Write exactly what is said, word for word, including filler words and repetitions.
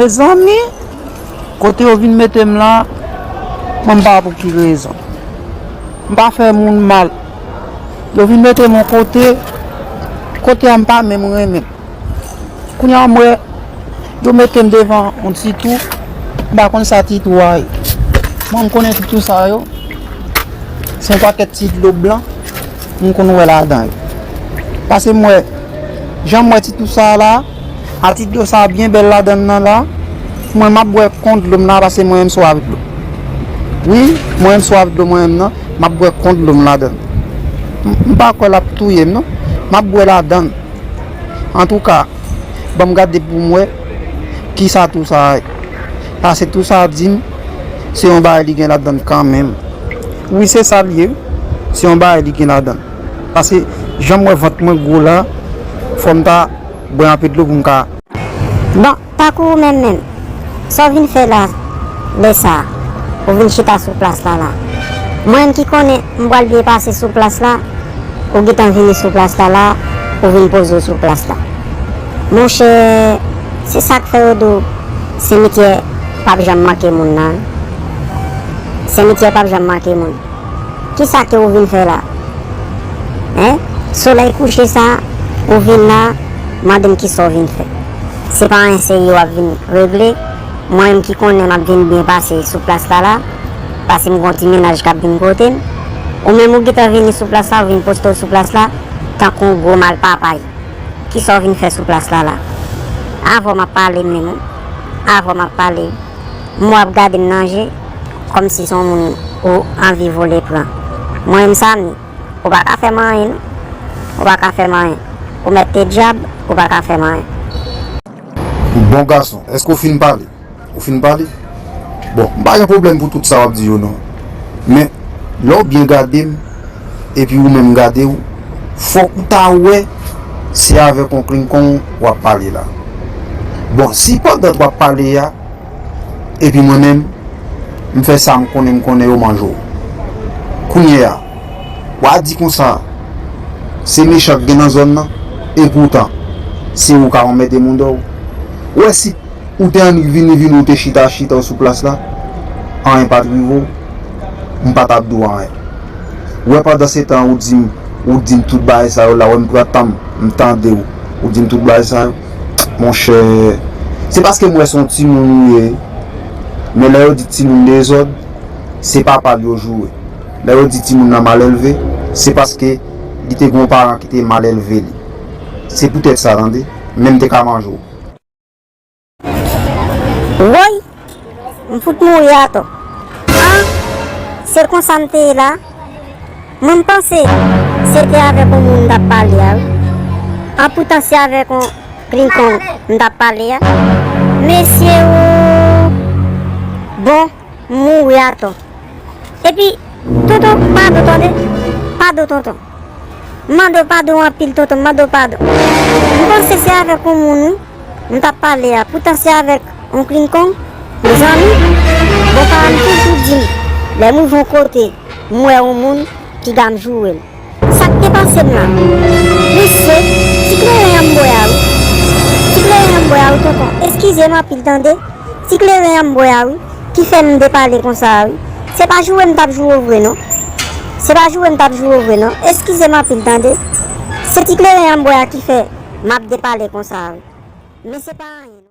Mezanmi, kote yo vin mete m la, mwen m pa pou ki rezon. M pa fè moun mal. Yo vin mete m yon kote, kote a m pa menm renmen. Kounye a m wè, yo mete m devan yon ti twou, m pa konn sa ti twou a ye. Mwen m konnen ti twou sa yo, se yon pakèt ti dlo blan, m konn wè ladan yo. Pase m wè, jan m wè ti twou sa la, a ti dlo sa byen bèl ladan nan la, mwen m ap bwè kon dlo m la, pase mwen menm swav dlo. Wi, mwen menm swav dlo mwen menm nan, m ap bwè kon dlo m ladan. M, m pa kwè l ap touye m non, m ap bwè ladan. Antouka, ban m gade pou m wè kisa twou sa a ye. Pase twou sa a di m, se yon bagay li gen ladan kanmenm. Wi, se sa l ye, wi. Se yon bagay li gen ladan. Pase, jan m wè vant mwen gwo la, fò m ta bwè anpe dlo pou m ka. Bon, tankou ou menm menm, sa w vin fè la, lè sa a, ou vin chita sou plas la la. Mwen menm ki konnen m pral byen pase sou plas la, ou gentan vini sou plas la la, ou vin poze w sou plas la. Monchè, se sa k fè yo di w, simityè p ap janm manke moun nan. Simityè p ap janm manke moun. Kisa ke ou vin fè la? Hein? Solèy kouche sa, ou vin la, mande m kisa w vin fè. Se pa anyen serye w ap vin regle. Mwen menm ki konnen m ap vin byen pase sou plas la la, pase m gon ti mennaj k ap vin kote m. Ou menm ou gentan vini sou plas la, ou vin poste w sou plas la, tankou yon gwo malpapay. Kisa w vin fè sou plas la la? Avè w m ap pale menm, wi. Avè w m ap pale. M wè w ap gade m nan je, kòmsi se yon moun ou anvi vole pran. Mwen menm Samy, ou pa ka fè m anyen non. Ou pa ka fè m anyen. Ou mèt te dyab, ou pa ka fè m anyen. Bon gason, èske w fin pale? Ou fin pale? Bon, m pa gen pwoblèm pou tout sa w ap di yo non. Men, lè w byen gade m, epi ou menm gade w, fòk ou ta wè se avèk yon klinkonn w ap pale la. Bon, si pandan w ap pale a, epi mwen menm, m fè sa m konnen, m konnen yo manje w. Kounye a, w a di konsa, se mechan k gen nan zòn nan, epoutan, se ou k ap anmède moun dèyè w. Ou wè si ou te annik vini, vini, ou te chita, chita w sou plas la, anyen pa t rive w, m pa t ap di w anyen. Ou wè pandan se tan ou di m, ou di m tout bagay sa yo la, wè m pran tan m, m tande w, ou di m tout bagay sa yo. Monchè, se paske m wè se yon timoun ou ye. Men lè yo di timoun dezòd, se papa l yo joure. Lè yo di timoun nan malelve, se paske li te gen yon paran ki te malelve li. Se poutèt sa, tande, men m te ka manje w. Woy! M fout mouri atò. An! Se konsa m te ye la. Mwen m panse se te avèk yon moun m t ap pale a wi. An poutan se avèk yon klinkonn m t ap pale a. Mesye o! Bon, m mouri atò. Epi, tonton, padon tande. Padon tonton. M mande w padon anpil tonton, m mande w padon. M panse se avèk yon moun wi m t ap pale a, poutan se avèk yon klinkonn. Mezanmi, bon paran m toujou di m, lè m rive yon kote, m wè yon moun, piga m joure l. Sa k te pase m la? Mesye, ti kleren an m bwè a wi. Ti kleren an m bwè a wi tonton, eskize m anpil tande. Ti kleren an m bwè a wi, ki fè m depale konsa a wi. Se pa joure m t ap joure w vre non. Se pa joure m t ap joure w vre non. Eskize m anpil tande. Se ti kleren an m bwè a ki fè m ap depale konsa a wi. Men se pa anyen non.